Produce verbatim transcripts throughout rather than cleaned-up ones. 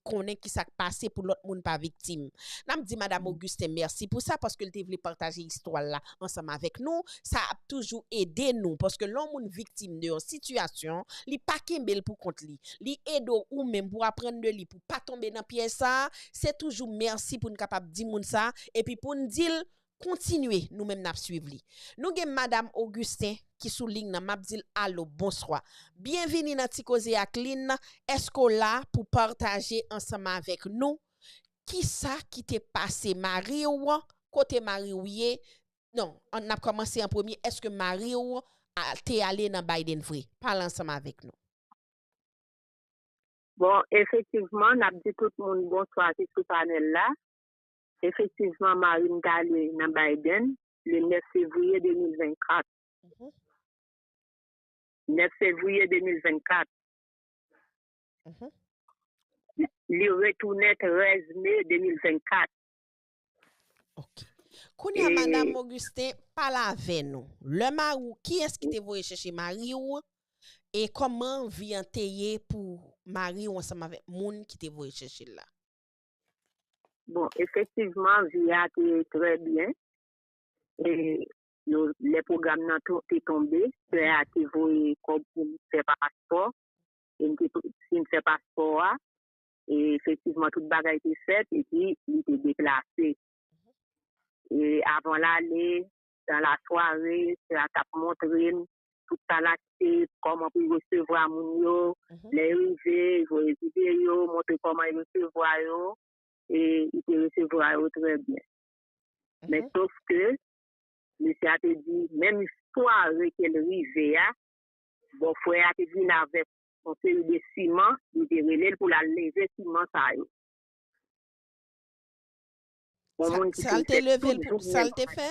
konnen ki sa k pase pou lòt moun pa viktim. N ap di Madanm Augustin mèsi pou sa, paske l te vle pataje istwa l la ansanm avèk nou. Sa ap toujou ede nou, paske lè yon moun viktim de yon sitiyasyon, li pa kenbe l pou kont li. Li ede w ou menm pou aprann de li, pou pa tonbe nan pyèj sa a. Se toujou mèsi pou n kapab di moun sa, epi pou n di l kontinye, nou menm n ap swiv li. Nou gen Madanm Augustin ki sou liy nan, m ap di l alo, bonswa. Byenvini nan Ti Koze ak Lynn. Èske w la pou pataje ansanm avèk nou kisa ki te pase mari w, kote mari w ye? Non, an, n ap kòmanse an premye. Èske mari w a, te ale nan Biden vre? Pale ansanm avèk nou. Bon, efektivman, n ap di tout moun bonswa ki sou panèl la. Efektivman, mari m t ale nan Biden le nèf fevriye de mil vennkat. Nèf fevriye de mil vennkat. Li retounen trèz me de mil vennkat. Ok. Kounye a, Madanm Augustin, pale avè nou. Lè mari w, kiyès ki te voye chèche mari w? E kòman vi an te ye pou mari w ansanm avèk moun ki te voye chèche l la? Bon, efektivman, vi a te trè byen. E yo, lè pwogram nan to- te tonbe, sè a te voye kòb pou m fè paspò. E m te fin fè paspò a. E efektivman, tout bagay te fèt, epi li te deplase. E avan l ale, dan lasware, sè a t ap montre m tout sa l achte, kòman pou l resevwa moun yo. Lè l rive, l voye videyo, montre kòman l resevwa yo. E li te resevwa yo trè byen. Men sof ke, mesye a te di, menm sware ke l rive a, bòfrè a te vin avèk yon seri de siman, li te rele l pou l al leve siman sa yo. Sa l te leve l pou sa l te fè?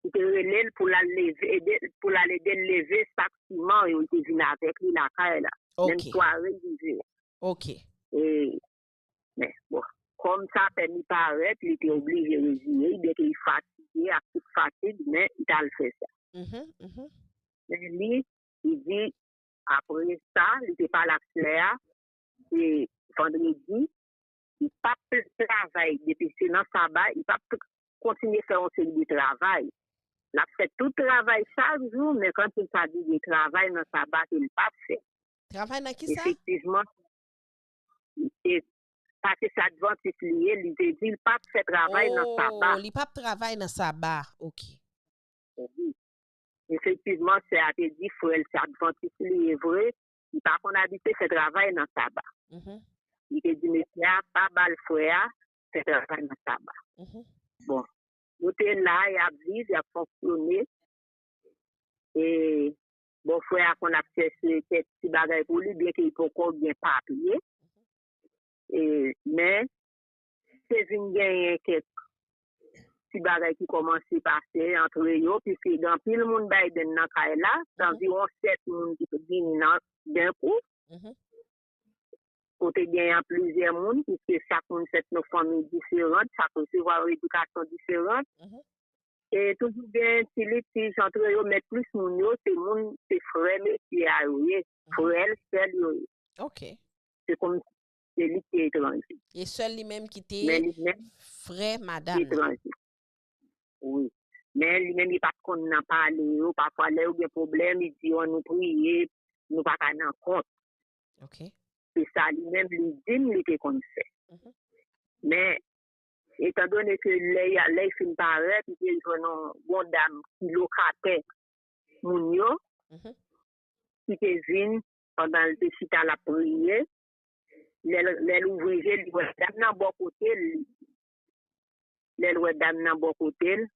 Li te rele l pou l al leve, ede, pou l al ede l leve sak siman yo, li te vin avèk li lakay la. Menm sware l rive a. Ok. E, men, bon, kòm sa pèmi parèt, li te oblije reziye l, byenke li fatige ak tout fatig, men li t al fè sa. Men li, li di, apre sa, li te pale ak sè a, se vandredi, li p ap travay depi se nan saba, li p ap kontinye fè yon seri de travay. L ap fè tout travay chak jou, men kanpe sa di gen travay nan saba ke l p ap fè. Travay nan kisa? Efektivman, e, paske se advantis li ye, li te di l p ap fè travay nan saba. Oh, li p ap travay nan saba. Ok. Efektivman, sè a te di frè l se advantis li ye vre, li pa konn abitye fè travay nan saba. Li te di mesye a pa ba l frè a fè travay nan saba. Bon, yo te la, y ap viv, y ap fonksyone. E bòfrè a konn ap chèche kèk ti bagay pou li, byenke li poko gen papye. E, men, te vin genyen kèk ti bagay ki kòmanse pase antre yo, piske gen anpil moun Biden nan kay la, se anviwon sèt moun ki te vini nan, den kou. Kote genyen plizyè moun, piske chak moun fèt nan fanmi diferan, chak resevwa yon edikasyon diferan. E toujou gen ti litij antre yo, men plis moun yo, se moun, se frè mesye a yo ye, frè l, sè l yo ye. Ok. Se kòm se li ki te etranje. E sè l li menm ki te Men li menm frè madanm li. Etranje. Wi. Men li menm li pa t konn nan pale yo. Pafwa lè yo gen pwoblèm, li di yo ann nou priye, nou pa ka nan kont. Ok. Se sa li menm li di m li te konn fè. Men, etandone ke lè y a, lè y fin parèt, li te jwenn yon, yon dam ki lokatè moun yo, ki te vin pandan l te chita l ap priye. Lè l, lè l ouvri je l, li wè dam nan bò kote l. Lè l wè dam nan bò kote l,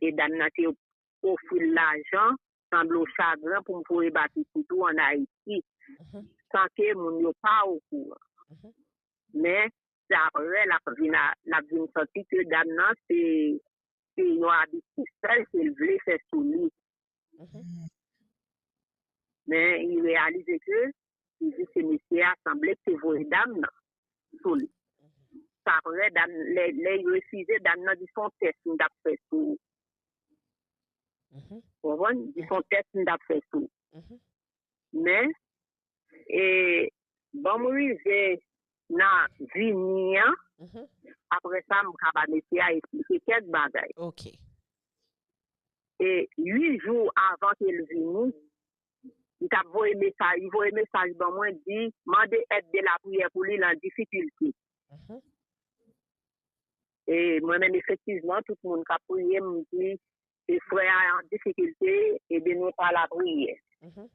e dam nan te ofri l lajan, sanble w chagren pou m voye ba pitit ou ann Ayiti, san ke moun yo pa okouran. Men, se apre l ap vin a, l ap vin santi ke dam nan se, se yon abi sèl ke l vle fè sou li. Men, li reyalize ke li di se mesye a sanble ki te voye dam nan sou li. Se apre dam, lè, lè li refize, dam nan di se yon tès m t ap fè sou ou. Ou konprann? Di se yon tès m t ap fè sou ou. Men, e, ban m rive nan vini an. Mhm. Apre sa, m ka ba mesye a esplike kèk bagay. Ok. E uit jou avan ke l vini, li t ap voye mesaj, li voye mesaj ban mwen, di, mande èd de lapriyè pou li, l an difikilte. Mhm. E mwen menm, efektivman, tout moun k ap priye, m di, e frè a an difikilte, ede nou pa lapriyè. Mhm.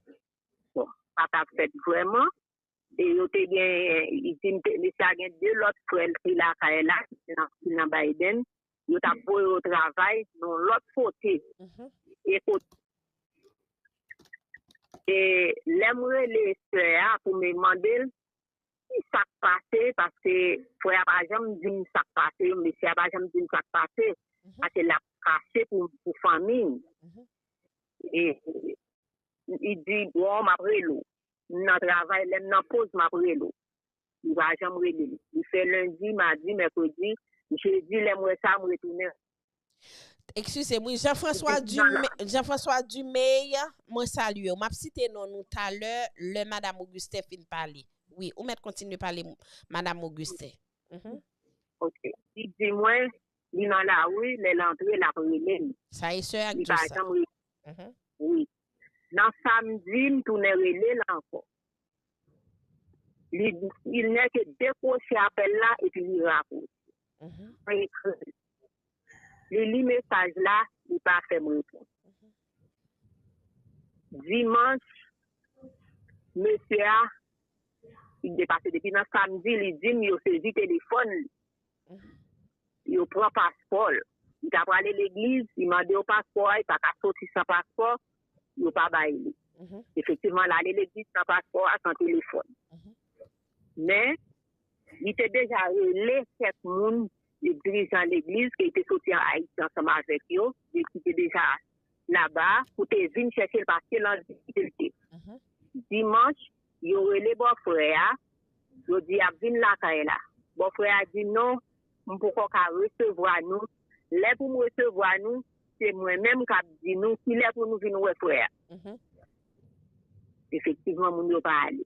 Bon, sa t ap fèt vrèman. E yo te gen, li di m te, mesye a gen de lòt frè l ki lakay la, ki nan, ki nan Biden. Yo t ap voye yo travay nan lòt kote. Mhm. E kote, e lè m rele sè a pou m mande l ki sa k pase, paske frè a pa janm di m sa k pase, mesye a pa janm di m sa k pase, Mhm. paske l ap kache pou, pou fanmi l. Mhm. E li di, bon, m ap rele w. M nan travay, lè m nan poz, m ap rele w. Li pa janm rele m. Li fè lendi, madi, mèkredi, jedi, lè m wè sa, m retounen. Eskize m, wi, Jean-François Dumay, Jean-François Dumay, mwen salye w. M ap site non nou talè, lè Madam Augustin fin pale. Wi, ou mèt kontinye pale, Madam Augustin. Mhm. Ok. Li di mwen, li nan lari, lè l antre, l ap rele m. Sa e sè a k Li di w pa sa. janm rele. Mhm. Wi. Nan samdi, m tounen rele l ankò. Li, il n'est que dekwoche apèl la epi li rakwoche. Mhm. Mwen ekri. Li li mesaj la, li pa fè m reponn. Dimanch, mesye a, li depase depi nan samdi, li di m yo sezi telefòn li. Mhm. Yo pran paspò l. Li ta prale legliz, li mande yo paspò a, li pa ka soti san paspò, yo pa bay li. Mhm. Efektivman, l ale legliz san paspò a, san telefòn. Mhm. Men, li te deja rele kèk moun, dirijan legliz, ke li te soti an Ayiti ansanm avèk yo, e ki te deja laba, pou te vin chèche l paske l an difikilte. Mhm. Dimanch, yo rele bòfrè a, yo di y ap vin lakay la. Bòfrè a di non, m poko ka resevwa nou. Lè pou m resevwa nou, se mwen menm k ap di nou kilè pou nou vin wè frè a. Mhm. Efektivman, moun yo pa ale.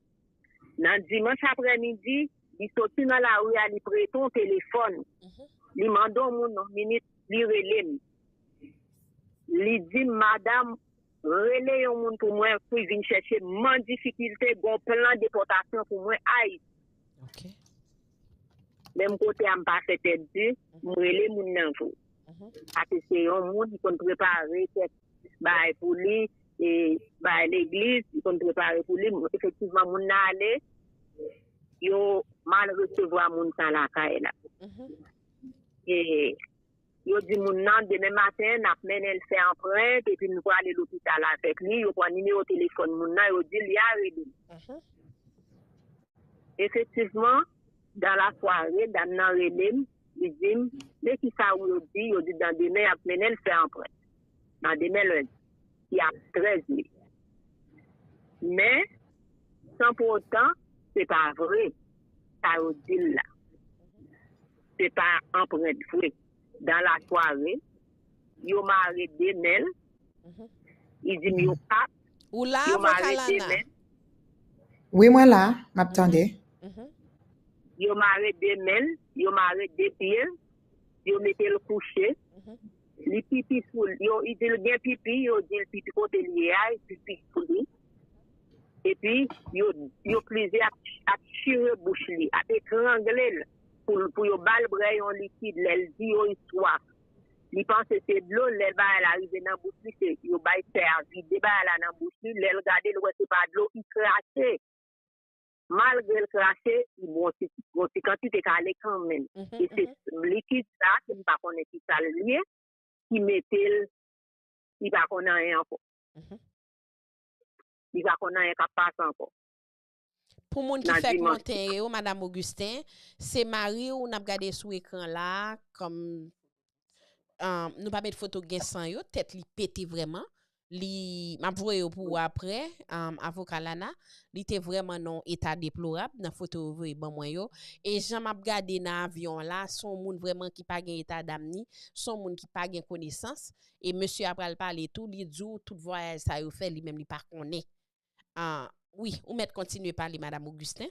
Nan dimanch aprèmidi, li soti nan lari a, li prete yon telefòn. Mhm. Li mande yon moun yon minit, li rele m. Li di m, madanm, rele yon moun pou mwen pou l vin chèche m. M an difikilte, gon plan depòtasyon pou mwen Ayiti. Ok. Menm kote a, m pa fè tèt di, m rele moun nan vre. Mhm. Paske se yon moun ki konn prepare kèk bagay pou li, e bagay legliz, li konn prepare pou li. Efektivman, moun nan ale, yo mal resevwa moun sa lakay la. Mhm. E yo di moun nan, demen maten, n ap mennen l fè anprent, epi nou prale lopital avèk li. Yo pran nimewo telefòn moun nan, yo di l, y a rele m. Mhm. Efektivman, dan lasware, dam nan rele m, li di m, men kisa w yo di, yo di nan demen y ap mennen l fè anprent. Nan demen lendi, ki ap trèz me. Men, san pou otan, se pa vre, sa yo di l la. Se pa anprent vre. Dan lasware, yo mare de men l, Mhm. li di m yo pa, Ou la, yo avoka mare de Lana? Men. Wi, mwen la, m ap tande. Mhm. Yo mare de men l, yo mare de pye l, yo mete l kouche. Mhm. Li pipi sou l, yo, li di l gen pipi, yo di l pipi kote l ye a, li pipi sou li. Epi, yo, yo plize ap, ap chire bouch li, ap etrangle l pou, l- pou yo ba l bwè yon likid. Lè l di yo li swaf, li panse se dlo, lè bagay la rive nan bouch li, se yo bay sè a vide bagay la nan bouch li, lè l gade, l wè se pa dlo, li krache. Malgre l krache, li bon ti, bon ti kantite kale kanmenm. Mhm, E se mhm. likid sa, ke m pa konnen ki sa l ye, ki mete l, li pa konn anyen ankò. Mhm. Li pa konn anyen k ap pase ankò. Pou moun ki Nan fèk dimanch. Monte yo, Madam Augustin, se mari w n ap gade sou ekran la, kòm, um, nou pa met foto gen san yo, tèt li pete vrèman. Li, m ap voye yo pou ou apre, um, avoka Lana. Li te vrèman nan yon eta deplorab nan foto yo voye ban mwen yo. E jan m ap gade nan avyon an la, se yon moun vrèman ki pa gen eta dam ni, se yon moun ki pa gen konesans. E mesye a pral pale tou, li di w tout vwayaj sa yo fè, li menm li pa konnen. Ah, wi, ou mèt kontinye pale, Madam Augustin.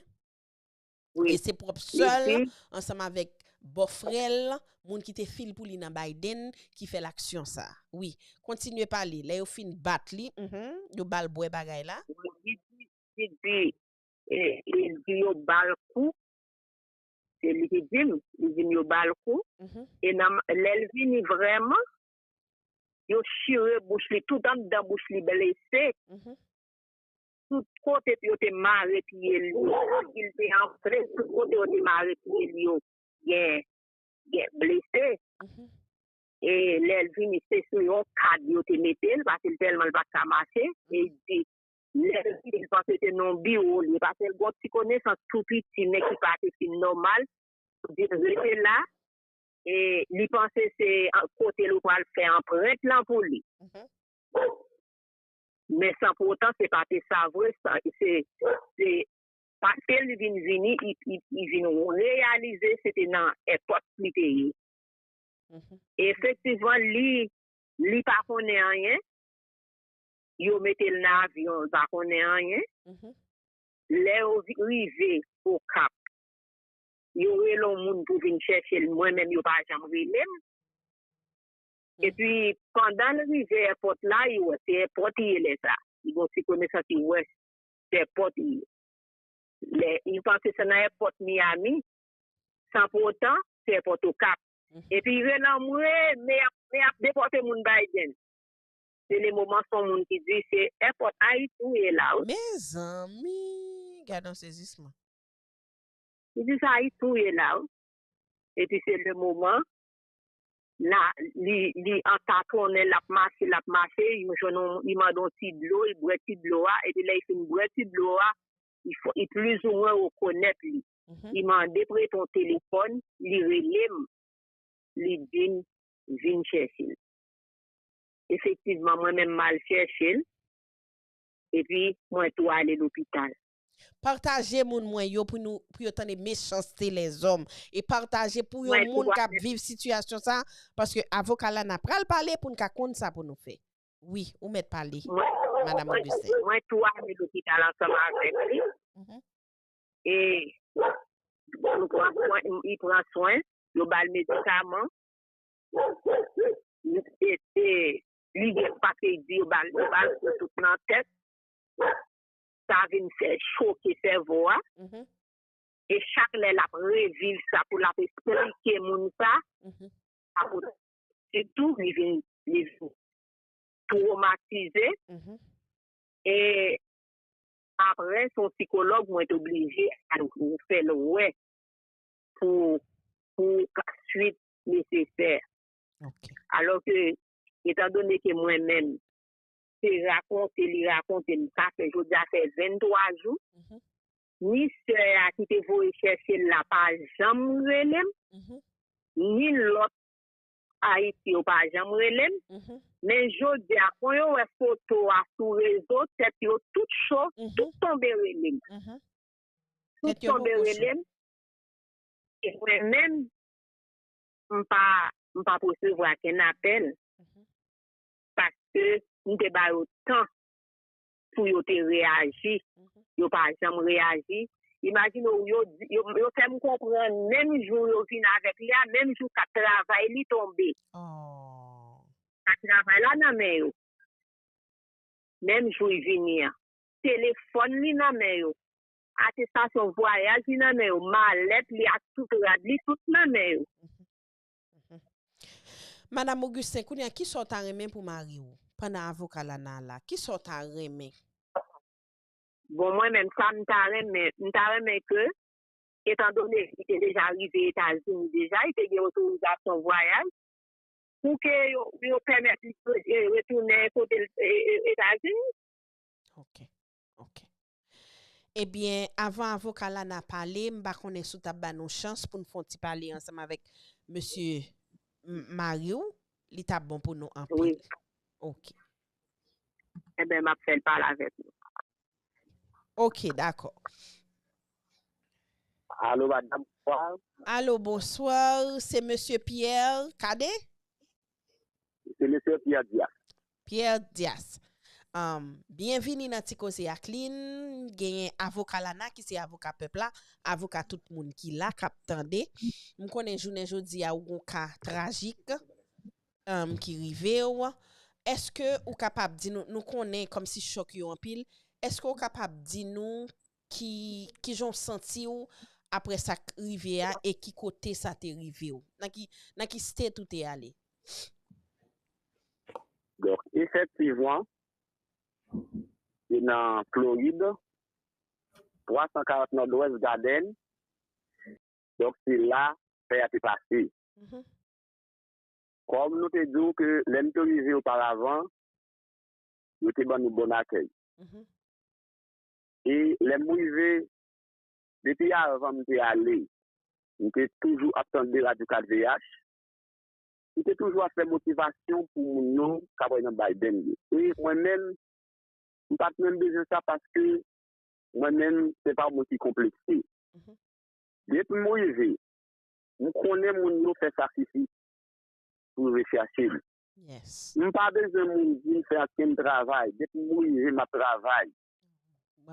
Wi. E se pwòp sè l, ansanm avèk bòfrè l, moun ki te fil pou li nan Biden, ki fè l aksyon sa. Wi. Kontinye pale. Lè yo fin bat li, mhm, yo ba l bwè bagay la. Li di, li di, e, li di yo ba l kou. Se li ki di m, li di m yo ba l kou. E nan, lè l vini vrèman, yo chire bouch li, tout anndan bouch li blese. Tout kote yo te mare pye l yo, ki l te anfle, tout kote yo te mare pye l yo, gen, gen blese. E lè l vini, se sou yon kad yo te mete l, paske l tèlman l pa t ka mache. E l di, lè l vini, l panse se nan yon biwo li ye, paske l gen yon ti konesans tou piti, men ki pa te fin nòmal. Li rete la, e li panse se kote l ou pral fè anprent lan pou li. Men san pou otan, se pa te sa vre, se, se paske li vin vini, li, li, li vin reyalize se te nan èpòt li te ye. Efektivman, li, li pa konnen anyen. Yo mete l nan avyon, li pa konnen anyen. Lè yo rive Okap, yo rele yon moun pou vin chèche l, mwen menm yo pa janm rele m. Epi, pandan l rive èpòt la, li wè se èpòt li ye lè sa. Li gen yon ti konesans, li wè se èpòt li ye. Lè li panse se nan èpòt Miami, san pou otan, se èpòt Okap. Epi, li rele anmwe, men y ap, men y ap depòte moun Biden. Se le moman son moun ki di se èpòt Ayiti ou ye la, wi. Mezanmi, gade yon sezisman. Li di se Ayiti ou ye la, wi. Epi se le moman, la, li, li an tatonnen, l ap mache, l ap mache, li jwenn yon, li mande yon ti dlo, li bwè ti dlo a, epi lè li fin bwè ti dlo a, li, li plizoumwen rekonèt li. Li mande prete yon telefòn, li rele m, li di m vin chèche l. Efektivman, mwen menm m al chèche l, epi mwen tou ale lopital. Pataje moun mwen yo pou nou, pou yo tande mechanste lèzòm. E pataje pou yon moun k ap viv sitiyasyon sa, paske avoka Lana pral pale pou n ka konn sa pou nou fè. Wi, ou mèt pale, Madanm Augustin. Mwen tou ale lopital ansanm avèk li. E nou pran swen, li pran swen, yo ba l medikaman. E, e, li gen, paske li di yo ba l, yo ba l kou tout nan tèt. Sa vin fè choke sèvo a. E chak lè l ap reviv sa pou l ap esplike moun sa, sa pou sitou li vin, li vin twomatize. E apre, se yon sikològ mwen te oblije al fè l wè pou, pou ka, swit nesesè. Alò ke, etan done ke mwen menm, se rakonte, li rakonte m, sa fè, jodi a fè venntwa jou, ni sè a ki te voye chèche l la pa janm rele m, ni lòt Ayiti yo pa janm rele m. Men jodi a, kon yo wè foto a sou rezo, tèt yo tout cho, tout tonbe rele m. Tout tonbe rele m. E mwen menm, m pa, m pa resevwa kenn apèl. Paske m te ba yo tan pou yo te reyaji. Yo pa janm reyaji. Imajine w, yo, yo, yo fè m konprann, menm jou yo vin avèk li a, menm jou kat travay li tonbe. Kat travay la nan men yo. Menm jou li vini an. Telefòn li nan men yo. Atestasyon vwayaj li nan men yo. Malèt li ak tout rad li, tout nan men yo. Madanm Augustin, kounye a, kisa w ta renmen pou mari w? Pandan avoka Lana la, kisa w ta renmen? Bon, mwen menm, sa m ta renmen, m ta renmen ke, etan done li te deja rive Etazini deja, li te gen otorizasyon vwayaj, pou ke yo, yo pèmèt li retounen kote l, Etazini. Ok, ok. Ebyen, avan avoka Lana pale, m pa konnen si w t ap ba nou chans pou n fè yon ti pale ansanm avèk mesye mari w, li t ap bon pou nou anpil. Ok. Ebyen, m ap fè l pale avèk nou. Ok, dakò. Alo, madanm, bonswa. Alo, bonswa. Se mesye Pierre Cadet? Se mesye Pierre Dias. Pierre Dias. Um, byenvini nan Ti Koze ak Lynn. Genyen avoka Lana ki se avoka pèp la, avoka tout moun ki la k ap tande. M konnen jounen jodi a ou gon ka trajik um, ki rive w. Èske ou kapab di nou, nou konnen kòmsi chòk yo anpil, èske ou kapab di nou ki, ki jan w santi w apre sa k rive a e ki kote sa te rive w? Nan ki, nan ki state ou te ale? Donk, efektivman, se nan Florid, twa san karant Nòdwès Gaden. Donk, se la fè a te pase. Kòm nou te di w ke lè m te rive oparavan, yo te ban nou bon akèy. E lè m rive, depi avan m te ale, m te toujou ap tande radyo kat V H. M te toujou ap fè motivasyon pou moun yo k ap al nan Biden yo. E mwen menm, m pa t menm bezwen sa paske mwen menm, se pa yon moun ki konplekse. Depi m rive, m konnen moun yo fè sakrifis pou yo vin chache m. M pa bezwen moun di m fè ankenn travay. Depi m rive, m ap travay.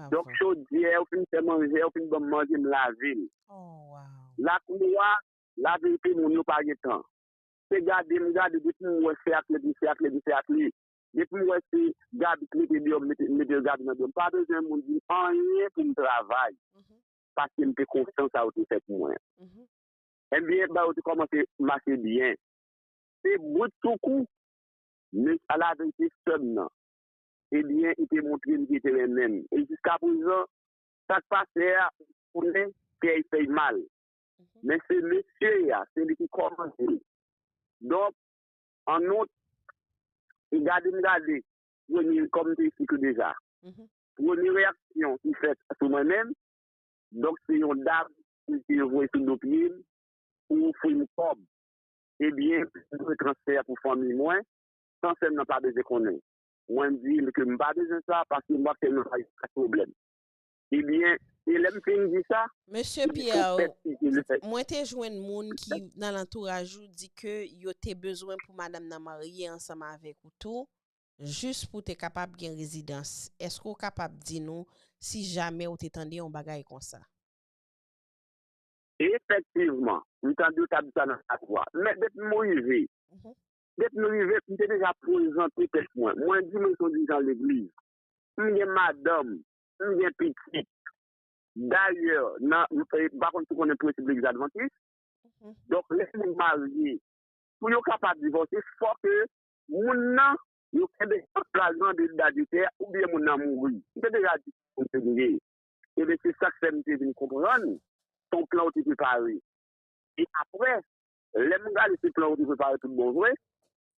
Donk, chodyè, ou fin fè manje, ou fin ban m manje, m lave l. Lakou a, laverite, moun yo pa gen tan. Se gade m gade, depi m wè se ak lèt li, se ak lèt li, se ak li. Depi m wè se gabi k mete deyò, m mete, m mete gabi nan deyò. M pa bezwen moun di m anyen pou m travay. Paske m te konsyan sa yo te fè pou mwen. Ebyen, bagay yo te kòmanse mache byen. Se brit sou kou, men alaverite sè m nan, ebyen, li te montre m ke li te renmen m. E jiskaprezan, sa k pase a, ou konnen, kè l fè l mal. Men se mesye a, se li ki kòmanse. Donk, an out, gade m gade, premye, kòm m te eksplike w deja, premye reyaksyon ki fèt sou mwen menm, donk se yon dam ki te voye sou do pye m pou ofri m kòb. Ebyen, m voye transfè a pou fanmi mwen, san sè m nan pa bezwen konnen. Mwen di l ke m pa bezwen sa paske m p ap fè menm ak pwoblèm. Ebyen, e lè m fin di sa, Mesye Pierre, mwen te jwenn moun ki nan lantouraj ou di ke yo te bezwen pou madanm nan marye ansanm avèk ou tou, jis pou te kapab gen rezidans. Èske w kapab di nou si jamè ou te tande yon bagay konsa? Efektivman, m tande yo t ap di sa nan lakou a. Men depi m rive, depi m rive, m te deja prezante tèt mwen. Mwen di mwen se yon dirijan legliz. M gen madanm, m gen pitit. Dayè, nan, m pa konn si w konnen prensip legliz advantis. Donk, lè moun marye, pou yo kapab divòse, fò ke moun nan, yo kenbe kòd la grande dajitè oubyen moun nan mouri. M te deja di moun te mouri. Ebyen, se sa k fè m te vin konprann se yon plan yo te prepare. E apre, lè m gade se plan yo te prepare tout bon vre,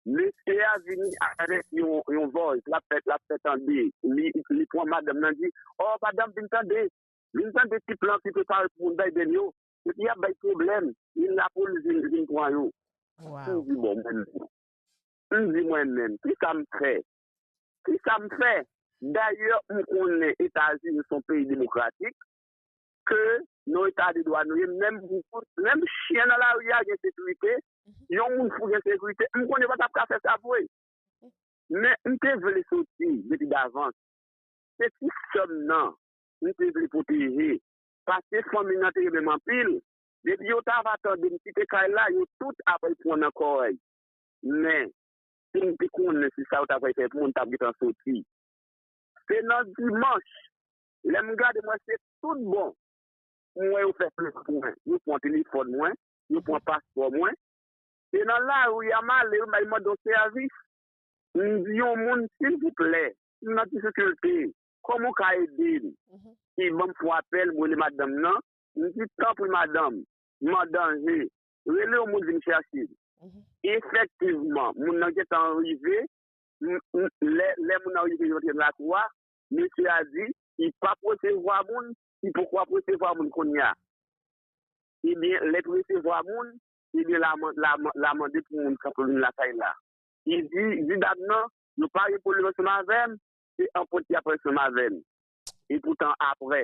mesye a vini avèk yon, yon vòys, l ap fè, l ap fè tande. Li, li pran madanm nan, di, "O, madanm, vin tande. Vin tande ti plan ki prepare pou moun Biden yo. Epi y ap bay pwoblèm. Vin la pou l vin, vin pran yo." M di, "Bon, mwen menm." M di, "Mwen menm, kisa m fè? Kisa m fè?" Dayè, m konnen Etazini se yon peyi demokratik, ke nan yon eta de dwa nou ye, menm, menm chen nan lari a gen sekirite, yon moun fou gen sekirite, m konnen yo pa t ap ka fè sa vre. Men m te vle soti depi davans. Se ti sè m nan m te vle pwoteje. Paske fanmi m nan te renmen m anpil. Depi yo ta va tande m kite kay la, yo tout ap al pran nan kòrèy. Men, si m te konnen se sa yo ta pral fè pou mwen, m t ap gentan soti. Se nan dimanch, lè m gade, m wè se tout bon. M wè yo fè plent pou mwen. Yo pran telefòn mwen, yo pran paspò mwen. Se nan lari a m ale, yo bay mande yon sèvis. M di yon moun, silvouplè, m nan difikilte, kòman w ka ede m? Li ban m fon apèl, m rele madanm nan, m di, "Tanpri madanm, m an danje, rele yon moun vin chache m." Efektivman, moun nan gentan rive, m, m, lè, lè moun nan rive, yo antre nan lakou a, mesye a di, li p ap resevwa moun, li poko ap resevwa moun kounye a. Ebyen, lè l resevwa moun, ebyen, l a man-, l a man-, l a mande pou moun kanpe vin lakay la. Li di, di dam nan, yo pa gen pwoblèm ansanm avè m, se anpòt y ap ansanm avè m. Epoutan, apre,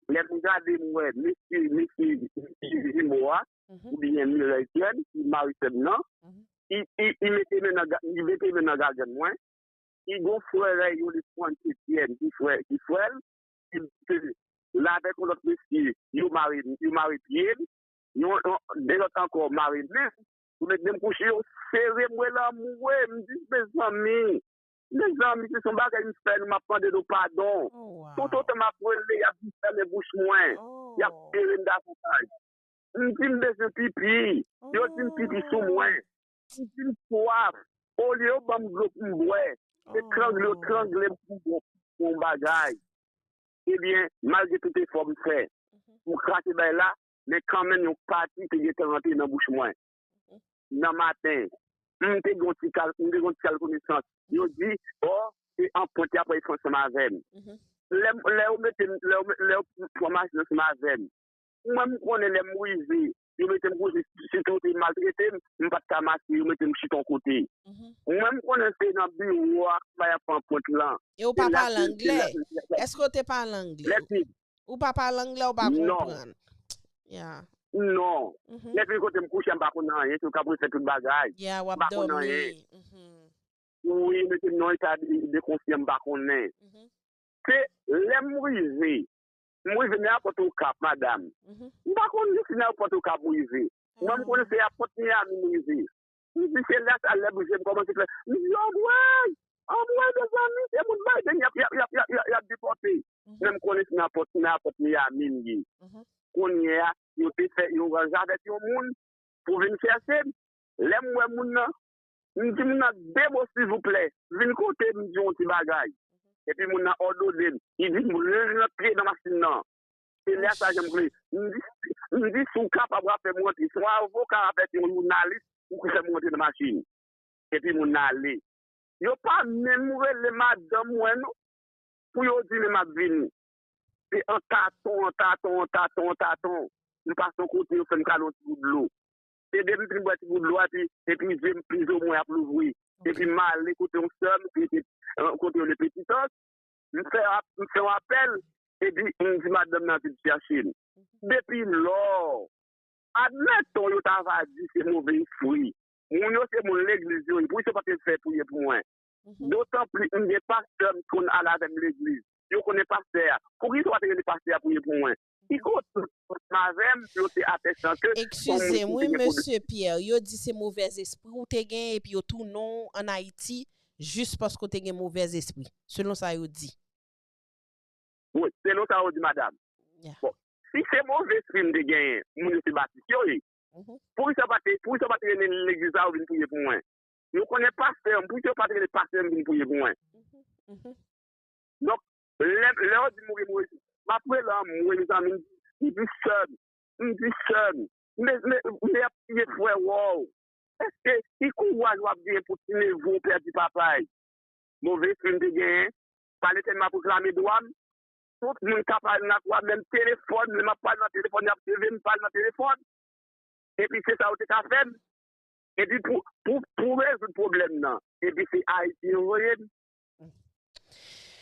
lè m gade, m wè mesye, mesye, mesye Jimo a, oubyen Mirèl Tyèn, ki mari sè m nan, li, li, li mete men nan ga-, li mete men nan gagann mwen, Li gon frè rèy yo, li pran Etyèn, ki frè, ki frè l, ki, ki, l avèk yon lòt mesye, yo mare, yo mare pye l, yon, yon, de lòt ankò mare men l, yo met men m kouche, yo sere m, wè lanmou, wè, m di, mezanmi, mezanmi, se son bagay m fè nou, m ap mande nou padon. Tout otan m ap rele, y ap di fèmen bouch mwen, y ap sere m davantaj. M di m bezwen pipi. Yo di m pipi sou mwen. M di m swaf. Olye yo ban m dlo pou m bwè, se trangle yo trangle m pou m bwè yon bagay. Ebyen, malgre tout efò m fè pou m krache bay la, men kanmenm yon pati te gentan rantre nan bouch mwen. Nan maten, m te gen yon ti kal, m te gen yon ti kal konesans. Yo di, o, se anpwent y ap fè ansanm avè m. Lè, lè yo mete m, lè yo, lè yo pran machin ansanm avè m, mwen, m konnen lè m rive, yo mete m kouche, sitou yo te maltrete m, m pa t ka mache, yo mete m chita yon kote. Mwen, m konnen se nan biwo a, bay ap pran pwent lan. E ou pa pale anglè? Èske w te pale anglè? Ou pa pale anglè, ou pa konprann? Ya. Non. Lè fin kote m kouche, m pa konn anyen, se yo k ap refè tout bagay. Ya, w ap dòmi. Wi, mete m nan eta de, de konsyan, m pa konnen. Se lè m rive, m rive nan ayewopò Okap, madanm. M pa konn si nan ayewopò Okap m rive. Mwen, m konnen se ayewopò Miami m rive. M di, se la sa lè m rive, m kòmanse fè, m di, anmwey, anmwey, mezanmi, se moun Biden y ap, y ap, y ap, y ap, y ap, y ap depòte. Men m konnen se nan ayewopò, nan ayewopò Miami m ye. Kounye a, yo te fè, yo ranje avèk yon moun pou vin chèche m. Lè m wè moun nan, m di moun nan, de mo silvouplè, vin kote m di yon ti bagay. Epi moun nan òdone m, li di m rantre nan machin nan. Se lè sa jan m vle. M di, m di, si w kapab w ap fè m rantre, si w avoka w ap fè yon jounalis, ou ki fè m rantre nan machin. Epi moun nan ale. Yo pa menm rele madanm mwen non, pou yo di men m ap vini. Se an taton, an taton, an taton, an taton. M pase yon kote, yo fè m kale yon ti gout dlo. Se depi m fin bwè ti gout dlo a, epi, epi je m plizoumwen ap louvri. Epi m ale kote yon sè m, ki te, euh, kote yo le Petit Anse. M fè, m fè yon apèl, epi m di madanm nan vin chèche m. Depi lò, admeton yo ta va di se move espri. Moun yo se moun legliz yo ye. Poukisa yo pa te fè priye pou mwen? Dotan plis, m gen pastè m konn al avè m legliz. Yo konnen pastè a. Poukisa yo pa te rele pastè a priye pou mwen? Ki kote yo t avè m, yo te atestan ke son moun ki te gen pwoblèm. Eskize m, wi, mesye Pierre, yo di se movèzespri ou te gen, epi yo tounen w ann Ayiti, jis paske w te gen movèzespri, selon sa yo di. Wi, selon sa yo di, madanm. Bon, si se movèzespri m te genyen, moun yo se batis yo ye. Poukisa yo pa te, poukisa yo pa te rele legliz la, yo vin priye pou mwen? Yo konnen pastè m, poukisa yo pa te rele pastè m vin priye pou mwen? Donk, lè, lè yo di m, wi, m resi, m ap rele anmwe, mezanmi, m di, m di sè m, m di sè m, men, men, men y ap tiye frè w. Èske ki kouraj w ap genyen pou ti neve w pèdi papa l? Move espri m te genyen, pa Letènèl m ap reklame dwa m. Tout moun ka pale nan kwa, menm telefòn, lè m ap pale nan telefòn, y ap seve m pale nan telefòn. Epi se sa yo te ka fè m. Epi pou, pou, pou rezoud pwoblèm nan, epi se Ayiti yo voye m.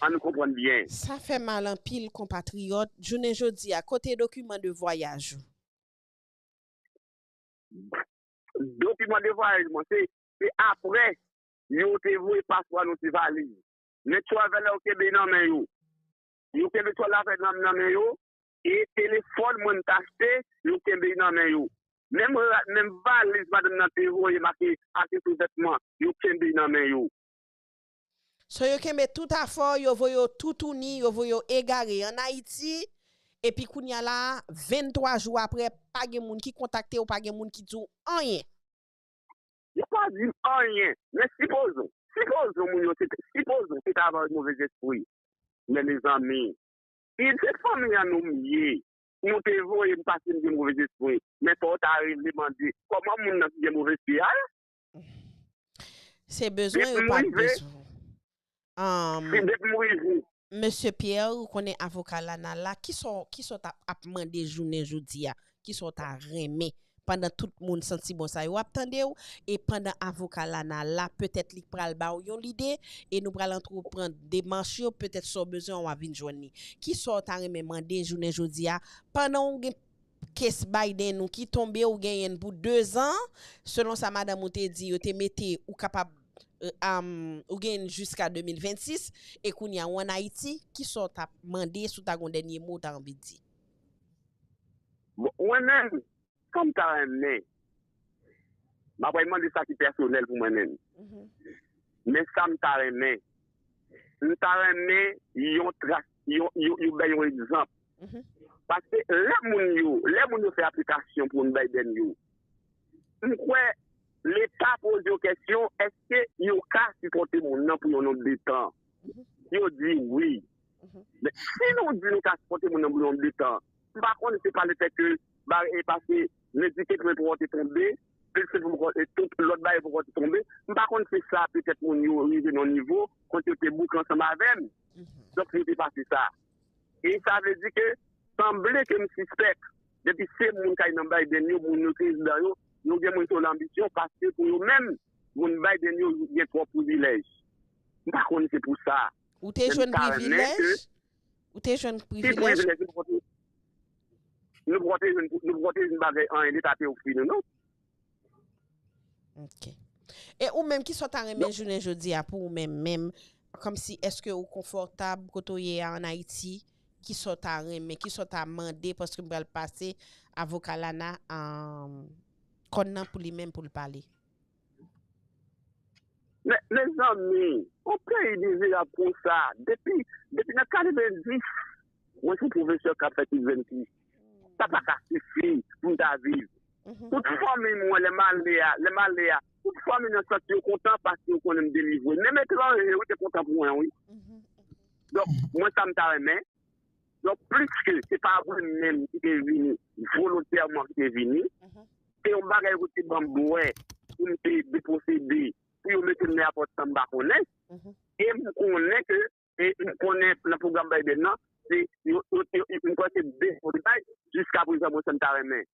Ann konprann byen. Sa fè mal anpil, konpatriyòt. Jounen jodi a, kote dokiman de vwayaj ou? Dokiman de vwayaj mwen, se, se apre yo te voye paspò a nan ti valiz. Men travel la, yo kenbe nan men yo. Yo kenbe travel la nan, nan men yo. E telefòn mwen m t achte, yo kenbe nan men yo. Menm ra-, menm valiz madanm nan te voye m ak, ak sou vètman, yo kenbe nan men yo. So, yo kenbe tout afè w, yo voye w toutouni, yo voye w egare ann Ayiti, epi kounye a la, venntwa jou apre, pa gen moun ki kontakte w, pa gen moun ki di w anyen. Yo pa di m anyen, men sipozon, sipozon moun yo se, sipozon se ta va yon movèzespri. Men mezanmi, se fanmi an nou m ye. Nou te voye m pase m gen movèzespri. Men fò w ta rele mande kòman moun nan ki gen movèzespri a ye? Se bezwen yo pa bezwen. Depi m rive. Mesye Pierre, ou konnen avoka Lana la, kisa w, kisa w t ap, ap mande jounen jodi a? Kisa w ta renmen? Pandan tout moun santi bon sa yo ap tande w, e pandan avoka Lana la, petèt li pral ba w yon lide, e nou pral antreprann demach yo, petèt sa w bezwen w a vin jwenn li. Kisa w ta renmen mande jounen jodi a, pandan w gen kes Biden ou ki tonbe, ou genyen l pou dezan, selon sa madanm ou te di, yo te mete ou kapab um, ou gen jiska de mil vennsis, e kounye a ou ann Ayiti, kisa w t ap mande, si w ta gen yon dènye mo w ta anvi di? Bon, mwen menm, sa m ta renmen, m ap mande sa ki pèsonèl pou mwen menm. Men sa m ta renmen, m ta renmen yon tras, yon, yon, yon bay yon egzanp. Paske lè moun yo, lè moun yo fè aplikasyon pou moun Biden yo, m kwè Leta poze yo kesyon, èske yo ka sipòte moun nan pou yon nonb de tan? Yo di wi. Men si nou di nou ka sipòte moun nan pou yon nonb de tan, m pa konn se pa lefèt ke ba- e paske Medicaid mwen poko te tonbe, Medicaid mwen poko, e tout lòt bagay poko te tonbe, m pa konn se sa petèt moun yo rive nan yon nivo, kote yo te bouke ansanm avè m. Donk yo te pase sa. E sa vle di ke sanble ke m sispèk, depi se moun k al nan Biden yo, moun yo prezidan yo, yo gen moun ki gen lanbisyon paske pou yo menm, moun Biden yo gen twòp privilèj. M pa konn se pou sa. Ou te jwenn privilèj? Ou te jwenn privilèj? Nou poko te jwenn, nou poko te jwenn bagay anyen leta te ofri nou, non. Ok. E ou menm, kisa w ta renmen jounen jodi a pou ou menm, menm, kòmsi, èske ou konfòtab kote w ye a ann Ayiti? Kisa w ta renmen, kisa w ta mande, paske m pral pase avoka Lana, um, kòn nan pou li menm pou l pale. Men, mezanmi, yon peyi mizerab konsa, depi, depi nan katrevenndis, mwen se pwofesè k ap fè T V N T. Sa pa ka sifi pou m ta viv. Tout fanmi mwen, lè m ale a, lè m ale a, tout fanmi mwen santi yo kontan paske yo konnen m delivre. Menm etranje, wi, te kontan pou mwen, wi. Donk, mwen sa m ta renmen. Donk, pliske se pa mwen menm ki te vini, volontèman ki te vini, se yon bagay yo te ban m bwè pou m te deposede, pou yo mete m nan eyapòt san m pa konnen. E m konnen ke, e m konnen nan pwogram Biden nan, se, yo, yo, yo, m kwè se de fo bagay, jiska prezan mwen sa m ta renmen.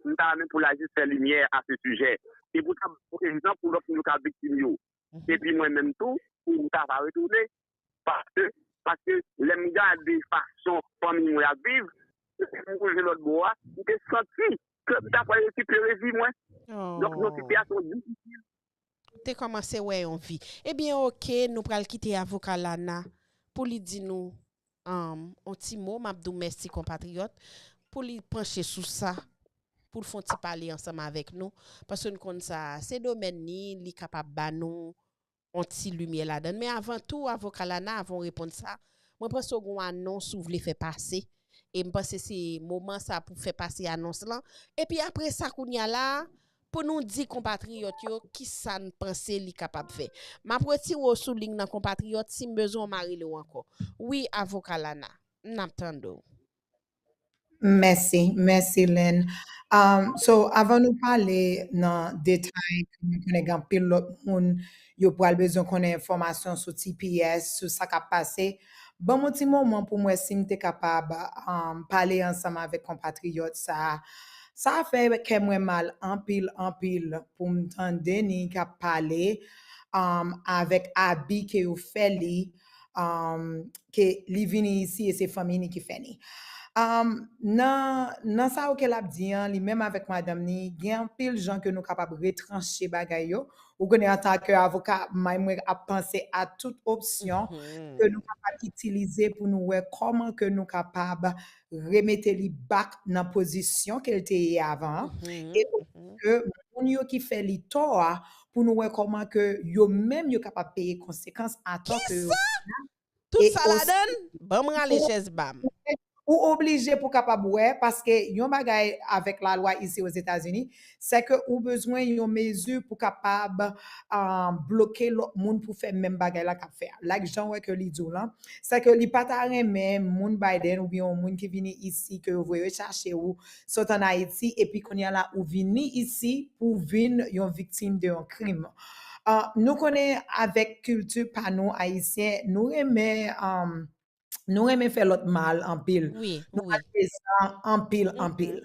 M ta renmen pou lajis fè limyè a se sijè. E pou ta ba egzanp pou lòt moun yo ka viktim yo. Epi mwen menm tou, pou m ta pa retounen. Paske, paske lè m gade fason fanmi mwen ap viv, lè m rive lòt bò a, m te santi ke m ta pral rekipere vi mwen. Donk, yon sitiyasyon difisil. Ou te kòmanse wè yon vi. Ebyen, oke, nou pral kite avoka Lana pou li di nou, um, yon ti mo, m ap di w mèsi konpatriyòt, pou li panche sou sa, pou l fè yon ti pale ansanm avèk nou, paske n konn sa, se domèn li, li kapab ba nou yon ti limyè ladan l. Men avan tou, avoka Lana, avan w reponn sa, mwen panse w gen yon anons ou vle fè pase, e m panse se moman sa pou fè pase anons lan. Epi apre sa, kounye a la, pou nou di konpatriyòt yo kisa n panse li kapab fè. M ap retire w sou liy nan konpatriyòt, si m bezwen w, m a rele w ankò. Wi, avoka Lana, n ap tande w. Mèsi, mèsi Lynn. Um, so, avan nou pale nan detay, mwen konnen gen anpil lòt moun yo pral bezwen konnen enfòmasyon sou T P S, sou sa k ap pase. Ban m yon ti moman pou m wè si m te kapab, um, pale ansanm avèk konpatriyòt sa a. Sa fè kè mwen mal anpil, anpil pou m tande ni k ap pale, um, avèk abi ke yo fè li, um, ke li vini isi e se fanmi ni ki fè ni. Um, nan, nan sa yo ke l ap di an, li menm avèk madanm ni, gen anpil jan ke nou kapab retranche bagay yo. Ou konnen, antanke avoka, may mwen ap panse a tout opsyon ke nou kapab itilize pou nou wè kòman ke nou kapab remete li back nan pozisyon ke l te ye avan an. E osi ke moun yo ki fè li tò a, pou nou wè kòman ke yo menm yo kapab peye konsekans atò ke yo fè a. Tout sa ladan l? Ban m rale chèz ba m. Ou oblije pou kapab wè, paske yon bagay avèk lalwa isi Ozetazini, se ke ou bezwen yon mezi pou kapab, ah, bloke lòt moun pou fè menm bagay la k ap fè a. Like jan w wè ke li di w lan, se ke li pa ta renmen moun Biden oubyen yon moun ki vini isi ke yo voye chache ou sot ann Ayiti, epi kounye a la ou vini isi pou w vin yon viktim de yon krim. Ah, nou konnen avèk kilti pa nou ayisyen, nou renmen, um, nou renmen fè lòt mal anpil. Nou malezan anpil, anpil.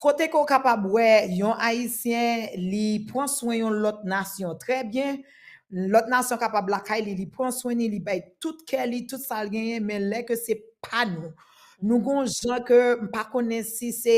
Kote ke w kapab wè yon ayisyen, li pran swen yon lòt nasyon trè byen, lòt nasyon kapab lakay li, li pran swen li, li bay tout kè li, tout sa l genyen, men lè ke se pa nou, Nou gon jan ke m pa konnen si se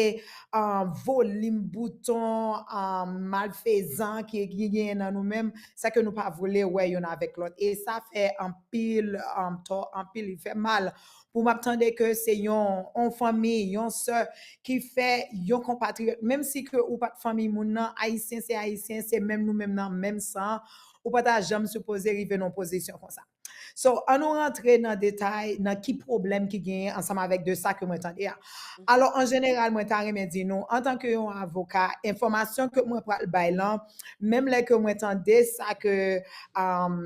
um, volim bouton um, malfezan ki, ki genyen nan nou menm, sa ke nou pa vle wè youn avèk lòt. E sa fè anpil um, tò, anpil, li fè mal. Pou m ap tande ke se yon, yon fanmi, yon sè ki fè yon konpatriyòt, menm si ke ou pa t fanmi moun nan, ayisyen se ayisyen, se menm nou menm nan menm san, ou pa ta janm sipoze rive nan pozisyon konsa. So, an nou rantre nan detay, nan ki pwoblèm ki genyen ansanm avèk de sa ke mwen tande a. Alò, an jeneral, mwen ta renmen di nou, antanke yon avoka, enfòmasyon ke mwen pral bay lan, menm lè ke mwen tande sa ke um,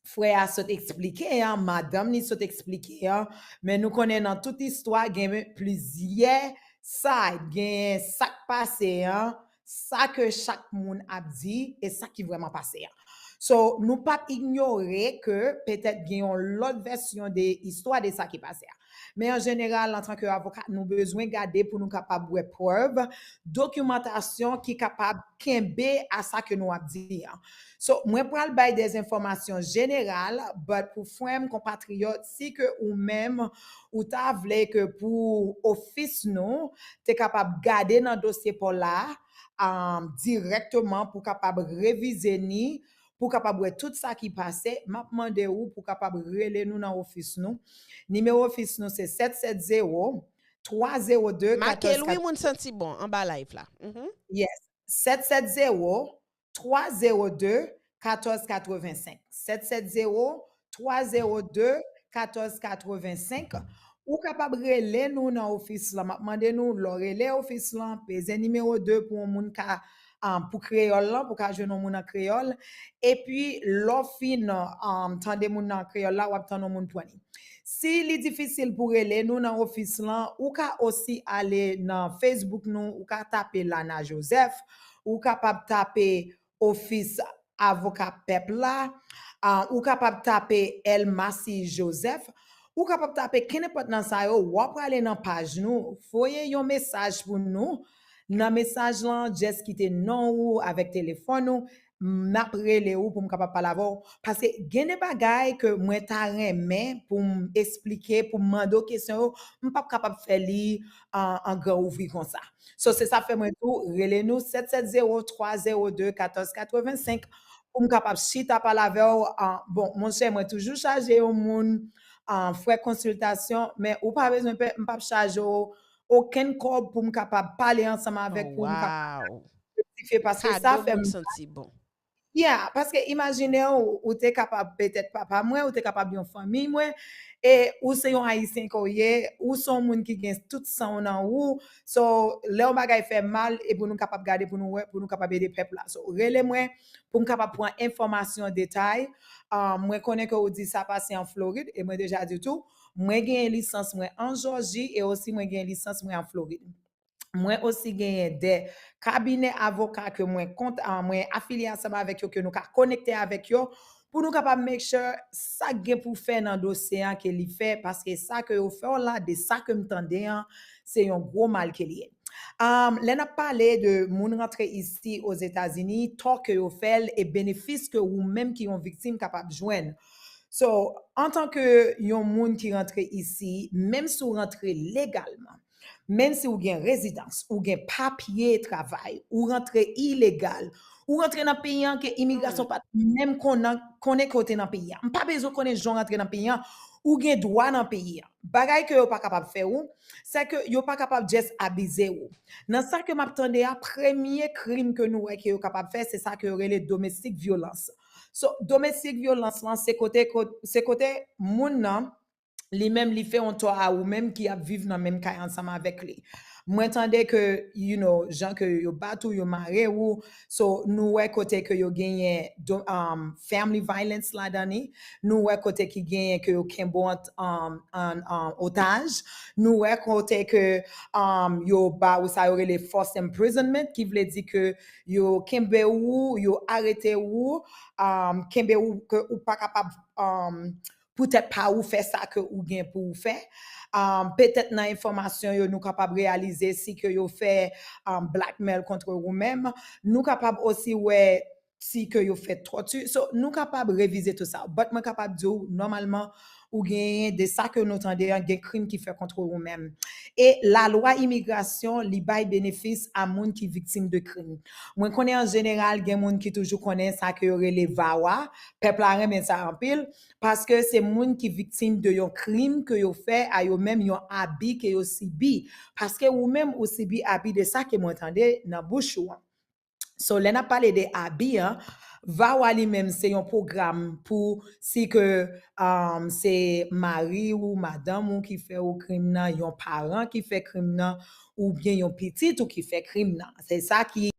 frè a sot eksplike an, madanm li sot eksplike an, men nou konnen nan tout istwa, gen plizyè side, gen sa k pase an, sa ke chak moun ap di e sa ki vrèman pase a. So, nou p ap inyore ke petèt gen yon lòt vèsyon de istwa de sa ki pase a. Men an jeneral, antanke avoka, nou bezwen gade pou nou kapab wè prèv, dokimantasyon ki kapab kenbe a sa ke nou ap di an. So, mwen pral bay de enfòmasyon jeneral, but pou frè m, konpatriyòt, si ke ou menm, ou ta vle ke pou ofis nou te kapab gade nan dosye pa w la, um, dirèkteman pou kapab revize ni, pou kapab wè tout sa ki pase, m ap mande ou pou kapab rele nou nan ofis nou. Nimewo ofis nou se sèt sèt zewo, twa zewo de, katòz katòz. Make l, wi, moun santi bon, anba live la. Mhm. Yes. Sèt sèt zewo, twa zewo de, katòz katrevensenk. Sèt sèt zewo, twa zewo de, katòz katrevensenk. Ou kapab rele nou nan ofis lan. M ap mande nou, lè w rele ofis lan, peze nimewo de pou yon moun ka, um, pou kreyòl lan, pou ka jwenn yon moun an kreyòl. Epi, lè w fin um, tande moun nan an kreyòl la, w ap tann yon moun pran li. Si li difisil pou rele nou nan ofis lan, ou ka osi ale nan Facebook nou, ou ka tape Lana Joseph, ou kapab tape Ofis Avoka Pèp la, ah, ou kapab tape El Masi Joseph, ou kapab tape kenenpòt nan sa yo, w ap prale nan paj nou, voye yon mesaj pou nou. Nan mesaj lan, just kite non ou avèk telefòn ou, m ap rele ou pou m kapab pale avè w. Paske gen de bagay ke mwen ta renmen pou m esplike, pou m mande w kesyon yo, m p ap kapab fè li an, an gran ouvri konsa. So, se sa fè mwen tou, rele nou sèt sèt zewo, twa zewo de, katòz katrevensenk pou m kapab chita pale avè w. Ah, bon, monchè, mwen toujou chaje yon moun, ah, frè konsiltasyon, men ou pa bezwen pè, m p ap chaje w okenn kòb pou m kapab pale ansanm avèk ou, m kapab Wow. Paske sa fè m santi bon. Yeah, paske imajine w, ou te kapab petèt papa mwen, ou te kapab yon fanmi mwen, e ou se yon Ayisyen ke w ye, ou se yon moun ki gen tout san w nan ou. So, lè yon bagay fè mal, e pou nou kapab gade, pou nou wè, pou nou kapab ede pèp la. So, rele mwen pou m kapab pran enfòmasyon detay. Ah, mwen konnen ke ou di sa pase an Florid, e mwen deja di tou, mwen genyen lisans mwen an Jòji, e osi mwen genyen lisans mwen an Florid. Mwen osi genyen de kabinè avoka ke mwen kont, ah, mwen afilye ansanm avèk yo, ke nou ka konekte avèk yo, pou nou kapab make sure sa k gen pou fè nan dosye an ke li fè, paske sa ke yo fè w la, de sa ke m tande an, se yon gwo mal ke li ye. Um, lè n ap pale de moun rantre isi Ozetazini, tò ke yo fè l e benefis ke ou menm ki yon viktim kapab jwenn. So, antanke yon moun ki rantre isi, menm si w rantre legalman, menm si w gen rezidans, ou gen papye travay, ou rantre ilegal, ou rantre nan peyi an ke imigrasyon pa t menm konnen, konnen ke w te nan peyi an. M pa bezwen konnen jan w rantre nan peyi an, ou gen dwa nan peyi an. Bagay ke yo pa kapab fè ou, se ke yo pa kapab just abize ou. Nan sa ke m ap tande a, premye krim ke nou wè ke yo kapab fè, se sa ke yo rele domestic violence. So, domestic violence lan, se kote, se kote moun nan, li menm, li fè yon tò a ou menm ki ap viv nan menm kay ansanm avèk li. Mwen tande ke, you know, jan ke yo bat ou, yo mare ou. So, nou wè kote ke yo genyen do, um, family violence ladan li. Nou wè kote ki genyen ke yo kenbe w an, an, an otaj. Nou wè kote ke, um, yo ba ou sa yo rele forced imprisonment, ki vle di ke yo kenbe ou, yo arete ou, um, kenbe ou ke ou pa kapab, um, poutèt pa ou fè sa ke ou gen pou ou fè. Um, petèt nan enfòmasyon yo, nou kapab reyalize si ke yo fè, um, blackmail kont ou menm. Nou kapab osi wè si ke yo fè tòti. So, nou kapab revize tout sa. But mwen kapab di w, nòmalman, ou genyen de sa ke nou tande an, gen krim ki fè kont ou menm. E lalwa imigrasyon, li bay benefis a moun ki viktim de krim. Mwen konnen an jeneral, gen moun ki toujou konnen sa ke yo rele VAWA. Pèp la renmen sa anpil, paske se moun ki viktim de yon krim ke yo fè a yo menm, yon abi ke yo sibi. Paske ou menm ou sibi abi de sa ke mwen tande nan bouch ou an. So, lè n ap pale de abi an, VAWA li menm se yon pwogram pou si ke um, se mari ou madanm ou ki fè ou krim nan, yon paran ki fè krim nan, oubyen yon pitit ou ki fè krim nan. Se sa ki,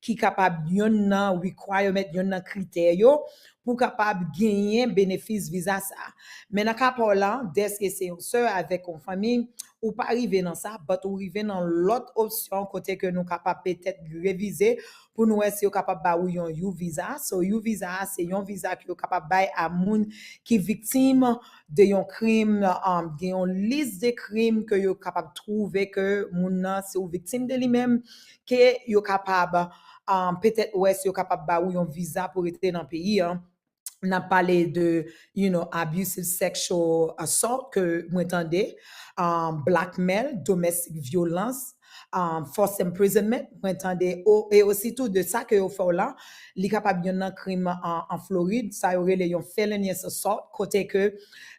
ki kapab yonn nan requirement, yonn nan kritè yo pou kapab genyen benefis viza sa. Men nan ka pa w la, dèske se yon sè avèk yon fanmi, ou pa rive nan sa, but ou rive nan lòt opsyon kote ke nou kapab petèt revize pou nou wè si yo kapab ba ou yon U visa. So, U visa a, se yon viza ke yo kapab bay a moun ki viktim de yon krim, um, gen yon lis de krim ke yo kapab twouve ke moun nan, si ou viktim de li menm, ke yo kapab, um, petèt wè si yo kapab ba ou yon viza pou rete nan peyi an. N ap pale de, you know, abusive sexual assault ke mwen tande, um, blackmail, domestic violence, um, forced imprisonment, mwen tande, o, e osi tou de sa ke yo fè w la, li kapab yonn nan krim an, an Florid, sa yo rele yon felonious assault, kote ke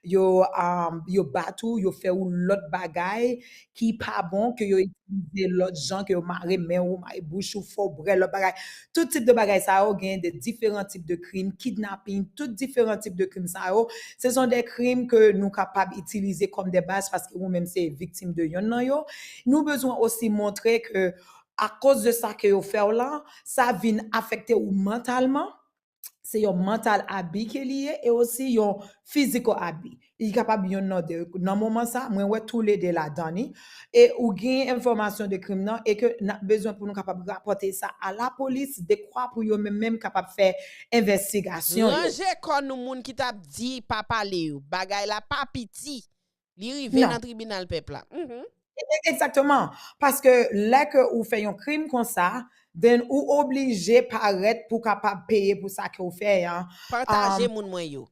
yo, um, yo bat ou, yo fè ou lòt bagay ki pa bon, ke yo itilize lòt jan, ke yo mare men ou, mare bouch ou, fè w bwè lòt bagay. Tout tip de bagay sa yo, gen de diferan tip de krim, kidnapin, tout diferan tip de krim sa yo, se son de krim ke nou kapab itilize kòm de baz paske ou menm se viktim de yonn nan yo. Nou bezwen osi montre ke akoz de sa ke yo fè w la, sa vin afekte ou mantalman. Se yon mantal abi ke li ye e osi yon physical abi. Li kapab yonn nan de. Nan moman sa, mwen wè toulede ladan li. E ou gen enfòmasyon de krim nan e ke n ap bezwen pou nou kapab rapòte sa a lapolis dekwa pou yo menm menm kapab fè envestigasyon yo. Ranje kò nou, moun ki t ap di pa pale yo. Bagay la pa piti. Li rive nan tribinal pèp la. Mhm. E- e- Egzakteman. Paske lè ke ou fè yon krim konsa, then ou oblije parèt pou kapab peye pou sa ke ou fè an. Pataje um, moun mwen yo.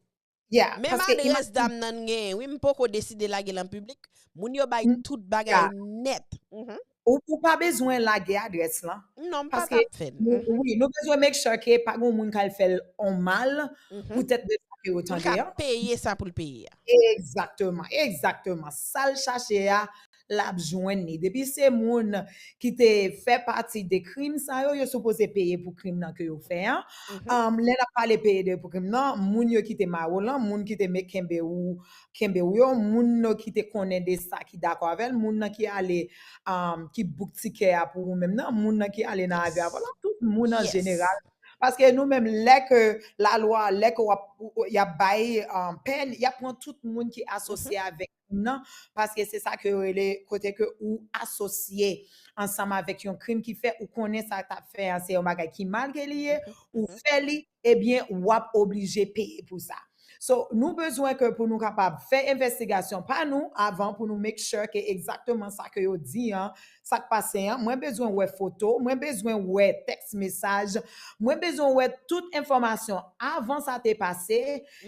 Yeah, men paske adrès imajine dam nan genyen, wi, m poko deside lage l an piblik. Moun yo bay tout bagay nèt. Mhm. Ou, ou pa bezwen lage adrès lan. Non, m pa t ap fè l. Wi, nou bezwen make sure ke pa gen moun k al fè l on mal poutèt de sa ke yo tande an. Peye sa pou l peye a. Egzakteman, egzakteman. Sa l chache a, l ap jwenn li. Depi se moun ki te fè pati de krim sa yo, yo sipoze peye pou krim nan ke yo fè an. Um, lè n ap pale peye de pou krim nan, moun yo ki te mare w lan, moun ki te met kenbe ou, kenbe ou yo, moun nan ki te konnen de sa ki dakò avè l, moun nan ki ale, um, ki bouk tikè a pou ou menm nan, moun nan ki ale nan avyon avè w lan, tout moun an jeneral. Paske nou menm, lè ke lalwa, lè ke w ap, y ap bay um, pèn, y ap pran tout moun ki asosye avèk krim nan, paske se sa ke yo rele kote ke ou asosye ansanm avèk yon krim ki fè ou konnen sa k ap fè an se yon bagay ki mal ke li ye, ou fè li, ebyen, w ap oblije peye pou sa. So, nou bezwen ke pou nou kapab fè envestigasyon pa nou avan pou nou make sure ke egzakteman sa ke yo di an, sa k pase an. Mwen bezwen wè foto, mwen bezwen wè tèks mesaj, mwen bezwen wè tout enfòmasyon avan sa te pase,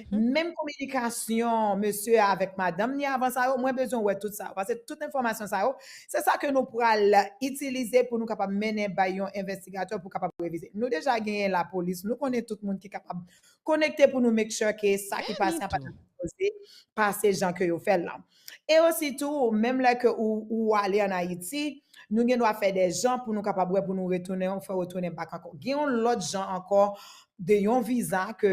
menm kominikasyon mesye a avèk madanm ni avan sa yo, mwen bezwen wè tout sa yo. Paske tout enfòmasyon sa yo, se sa ke nou pral itilize pou nou kapab mennen bay yon envestigatè pou kapab revize. Nou deja genyen lapolis, nou konnen tout moun ki kapab konekte pou nou make sure ke sa ki pase an pa t sipoze pase jan ke yo fè l lan. E osi tou, menm lè ke ou, ou ale ann Ayiti, nou gen dwa fè de jan pou nou kapab wè pou nou retounen, fè retounen back ankò. Gen yon lòt jan ankò de yon viza ke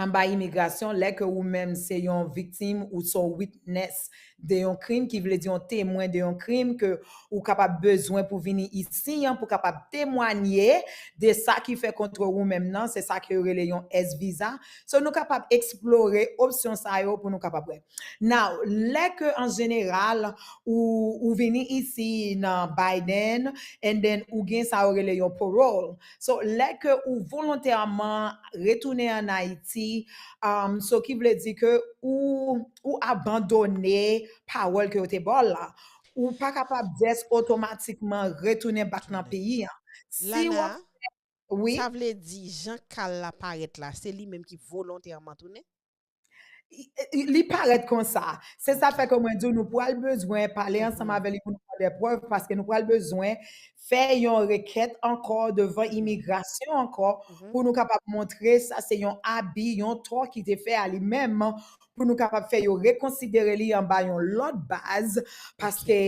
anba imigrasyon, lè ke ou menm se yon viktim ou se yon witness de yon krim, ki vle di yon temwen de yon krim ke ou kapab bezwen pou vini isi an, pou kapab temwanye de sa ki fè kont ou menm nan, se sa ke yo rele yon S visa. So, nou kapab eksplore opsyon sa yo pou nou kapab wè. Now, lè ke an jeneral, ou, ou vini isi nan Biden, and then ou gen sa yo rele yon parole. So, lè ke ou volontèman retounen ann Ayiti, um, so ki vle di ke ou, ou abandone pawòl ke yo te ba w la. Ou pa kapab just otomatikman retounen back nan peyi an. Si w ap fè, wi. Sa vle di, jan kal la parèt la, se li menm ki volontèman tounen? li parèt konsa. Se sa fè ke mwen di w, nou pral bezwen pale ansanm avè li pou nou pran de prèv, paske nou pral bezwen fè yon rekèt ankò devan imigrasyon ankò, pou nou kapab montre sa se yon abi, yon tò ki te fè a li menm, pou nou kapab fè yo rekonsidere li anba yon lòt baz, paske,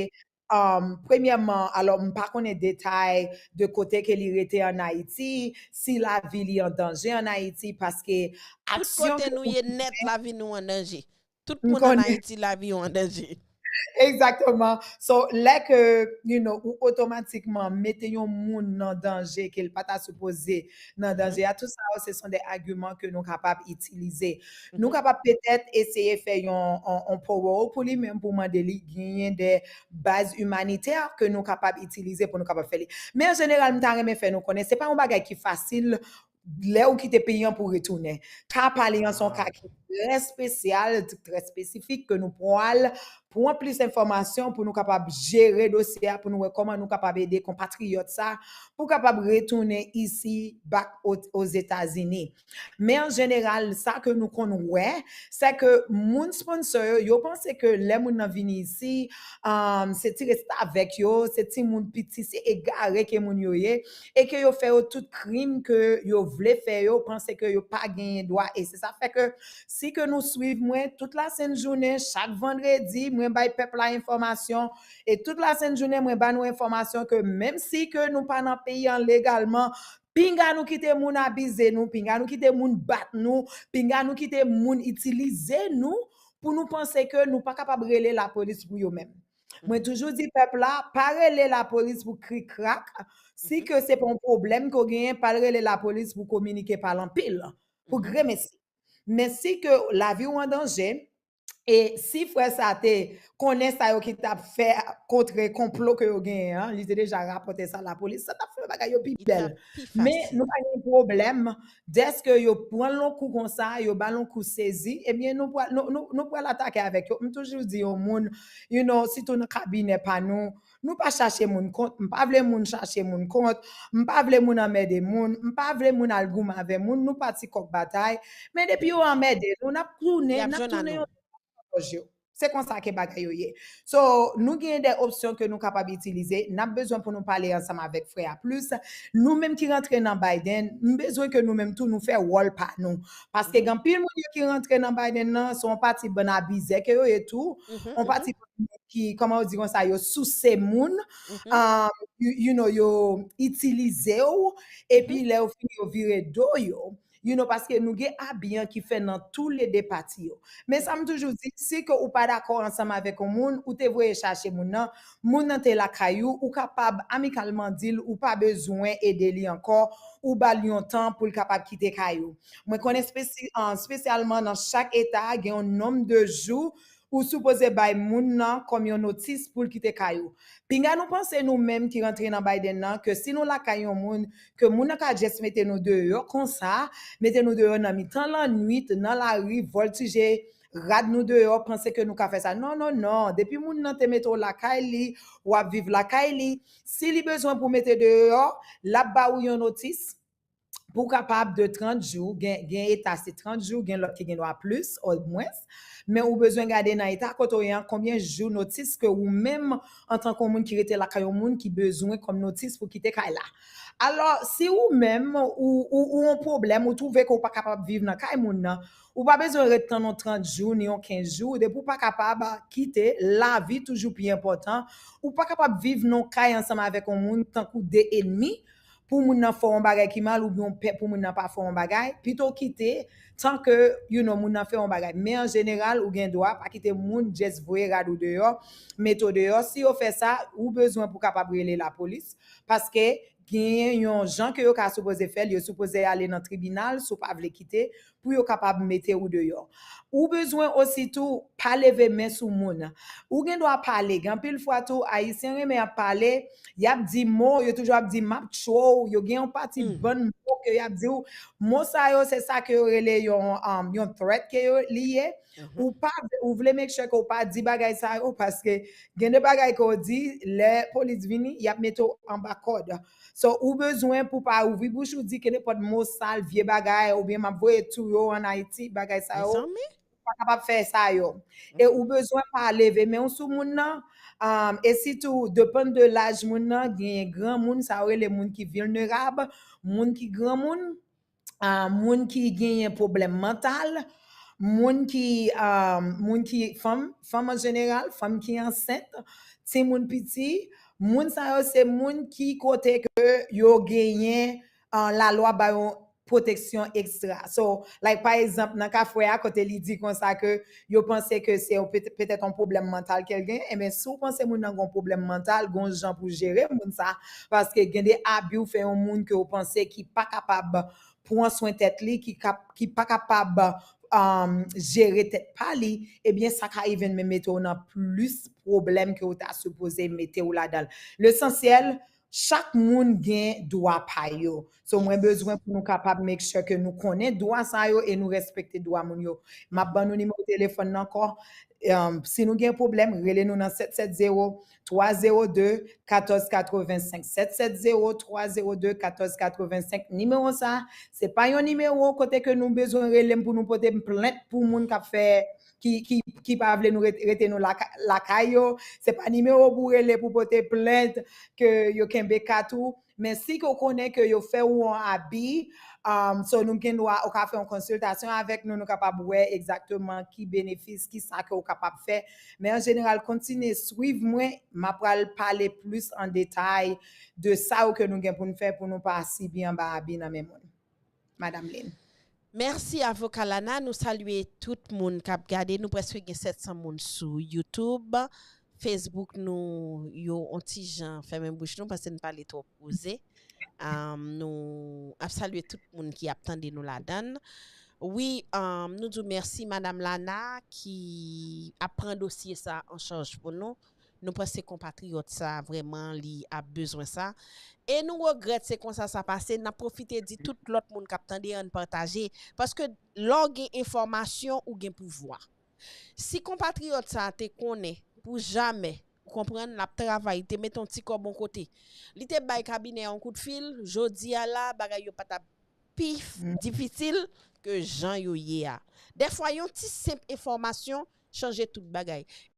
um, premyèman, alò, m pa konnen detay de kote ke li rete ann Ayiti, si lavi li an danje ann Ayiti, paske aksyon ke nou ye nèt, lavi nou an danje. Tout moun ann Ayiti, lavi yo an danje. Egzakteman. So, lè ke, you know, ou otomatikman mete yon moun nan danje ke l pa ta sipoze nan danje a, tout sa yo, se son de agiman ke nou kapab itilize. Nou kapab petèt eseye fè yon, yon, yon parole pou li menm, pou mande li genyen de baz imanitè ke nou kapab itilize pou nou kapab fè li. Men an jeneral, m ta renmen fè nou konnen, se pa yon bagay ki fasil lè ou kite peyi an pou retounen. Ka pa li an se yon ka ki trè espesyal, trè espesifik, ke nou pral pran plis enfòmasyon pou nou kapab jere dosye a, pou nou wè kòman nou kapab ede konpatriyòt sa pou kapab retounen isi, back Ozetazini. Men an jeneral, sa ke nou konn wè, se ke moun sponsor yo, yo panse ke lè moun nan vini isi, um, se ti restavèk yo, se timoun piti, se egare ke moun yo ye, e ke yo fè yo tout krim ke yo vle fè yo, panse ke yo pa genyen dwa. E se sa fè ke si ke nou swiv mwen, tout lasent jounen, chak vandredi, mwen bay pèp la enfòmasyon, e tout lasent jounen, mwen ba nou enfòmasyon ke menm si ke nou pa nan peyi an legalman, pinga nou kite moun abize nou, pinga nou kite moun bat nou, pinga nou kite moun itilize nou pou nou panse ke nou pa kapab rele lapolis pou yo menm. Mwen toujou di pèp la, pa rele lapolis pou krik krak. Si ke se pa yon pwoblèm ke w genyen, pa al rele lapolis pou kominike pale anpil, pou gremesi. Men si ke lavi w an danje, e si frè sa te konnen sa yo ki t ap fè kontre konplo ke yo genyen an, li te deja rapòte sa lapolis, sa t ap fè bagay yo pi bèl. Men nou pa gen pwoblèm, dèske yo pran l yon kou konsa, yo ba l yon kou sezi, ebyen nou pral, nou, nou, nou pral atake avèk yo. M toujou di yon moun, you know, sitou nan kabinè pa nou, nou pa chache moun kont, m pa vle moun chache moun kont, m pa vle moun anmède moun, m pa vle moun al goumen avè moun, nou pa ti kòk batay, men depi yo anmède nou, n ap tounen, n ap tounen yon pòch yo. Se konsa ke bagay yo ye. So, nou gen de opsyon ke nou kapab itilize. N ap bezwen pou nou pale ansanm avèk frè a plis. Nou menm ki rantre nan Biden, m bezwen ke nou menm tou nou fè wòl pa nou. Paske gen anpil moun yo ki rantre nan Biden nan, se yon pati bann abizè ke yo ye tou. Yon pati bann moun ki, kòman yo di konsa, yo souse moun. Um, you, you know, yo itilize w. Epi lè yo fini, yo vire do yo. You know, paske nou gen abi an ki fè nan tou le de pati yo. Men sa m toujou di, si ke ou pa dakò ansanm avèk yon moun, ou te voye chache moun nan, moun nan te lakay ou, ou kapab amikalman di l ou pa bezwen ede li ankò, ou ba l yon tan pou l kapab kite kay ou. Mwen konnen espesi-, an, espesyalman nan chak eta, gen yon nonm de jou ou sipoze bay moun nan kòm yon notis pou l kite kay ou. Pinga nou panse nou menm ki rantre nan Biden nan, ke si nou lakay yon moun, ke moun nan ka just mete nou deyò konsa, mete nou deyò nan mitan lannwit, nan lari, vòltije rad nou deyò, panse ke nou ka fè sa. Non, non, non. Depi moun nan te mete w lakay li, w ap viv lakay li. Si li bezwen pou mete deyò, l ap ba ou yon notis pou w kapab de trant jou, gen, gen eta se trant jou, gen lòt ki gen dwa plis, o mwens, men ou bezwen gade nan eta kote w ye an, konbyen jou notis ke ou menm, antanke yon moun ki rete lakay yon moun ki bezwen kòm notis pou kite kay la. Alò, si ou menm, ou, ou, ou yon pwoblèm, ou twouve ke w pa kapab viv nan kay moun nan, ou pa bezwen ret tann yon trant jou, ni yon kenz jou, depi w pa kapab kite, lavi toujou pi enpòtan, ou pa kapab viv nan yon kay ansanm avèk yon moun tankou de enmi, pou moun nan fè w yon bagay ki mal oubyen w pè pou moun nan pa fè w yon bagay, pito w kite, tan ke, you know, moun nan fè w yon bagay. Men an jeneral, ou gen dwa pa kite moun just voye rad ou deyò, mete w deyò. Si yo fè sa, ou bezwen pou kapab rele lapolis, paske gen yon jan ke yo ka sipoze fè l, yo sipoze ale nan tribinal, si w pa vle kite, pou yo kapab mete w deyò. Ou bezwen osi tou pa leve men sou moun. Ou gen dwa pale. Gen anpil fwa tou, Ayisyen renmen ap pale, y ap di mo, yo toujou ap di, "M ap tchwe w." Yo gen yon pati bann mo ke y ap di w. Mo sa yo, se sa ke yo rele yon, um, yon threat ke yo, li ye. Ou pa, ou vle make sure ke w pa di bagay sa yo, paske gen de bagay ke w di, lè polis vini, y ap mete w anba kòd. So, ou bezwen pou pa ouvri bouch ou di kenenpòt mo sal, vye bagay, oubyen m ap voye tou yo ann Ayiti, bagay sa yo. Mezanmi. pa kapab fè sa yo. E ou bezwen pa leve men w sou moun nan. Um, e sitou, depann de laj moun nan, genyen granmoun, sa yo rele moun ki vilnerab, moun ki granmoun, ah, moun ki genyen pwoblèm mantal, moun ki, ah, moun ki, fanm, fanm an jeneral, fanm ki ansent, timoun piti, moun sa yo se moun ki kote ke yo genyen, ah, lalwa ba yo pwoteksyon ekstra. So, like, pa egzanp, nan ka frè a, kote li di konsa ke yo panse ke se yon pet-, petèt yon pwoblèm mantal ke l genyen, enben, si w panse moun nan gen yon pwoblèm mantal, gen yon jan pou jere moun sa, paske gen de abi w fè yon moun ke w panse ki pa kapab pran swen tèt li, ki kap-, ki pa kapab, um, jere tèt pa li, ebyen, sa ka even menm mete w nan plis pwoblèm ke w ta sipoze mete w ladan l. Lesansyèl, chak moun gen dwa pa yo. So, mwen bezwen pou nou kapab make sure ke nou konnen dwa sa yo e nou respekte dwa moun yo. M ap ban nou nimewo telefòn nan ankò. Um, si nou gen pwoblèm, rele nou nan sèt sèt zewo, twa zewo de, katòz katrevensenk. Sèt sèt zewo, twa zewo de, katòz katrevensenk. Nimewo sa, se pa yon nimewo kote ke nou bezwen rele m pou nou pote m plent pou moun k ap fè, ki, ki, ki pa vle nou ret-, rete nou laka-, lakay yo. Se pa nimewo pou rele pou pote plent ke yo kenbe kat ou. Men si ke w konnen ke yo fè w yon abi, um, so nou gen dwa, ou ka fè yon konsiltasyon avèk nou, nou kapab wè egzakteman ki benefis, ki sa ke w kapab fè. Men an jeneral, kontinye swiv mwen, m ap pral pale plis an detay de sa yo ke nou gen pou n fè pou nou pa sibi anba abi nan men moun. Madam Lynn. Mèsi, Avoka Lana. Nou salye tout moun k ap gade. Nou prèske gen sèt san moun sou YouTube. Facebook nou, yo on ti jan fèmen bouch nou, paske n pale twòp koze. Um, nou ap salye tout moun ki ap tande nou ladan l. Wi, um, nou di w mèsi, Madam Lana, ki ap pran dosye sa an chaj pou nou. Nou panse konpatriyòt sa, vrèman, li ap bezwen sa. E nou regrèt se konsa sa pase. N ap pwofite di tout lòt moun k ap tande, ann pataje. Paske lè w gen enfòmasyon, ou gen pouvwa. Si konpatriyòt sa te konnen pou jamè, ou konprann, l ap travay, te mete yon ti kòb yon kote, li te bay kabinè a yon kout fil, jodi a la, bagay yo pa t ap pi difisil ke jan yo ye a. Dèfwa, yon ti senp enfòmasyon chanje tout bagay.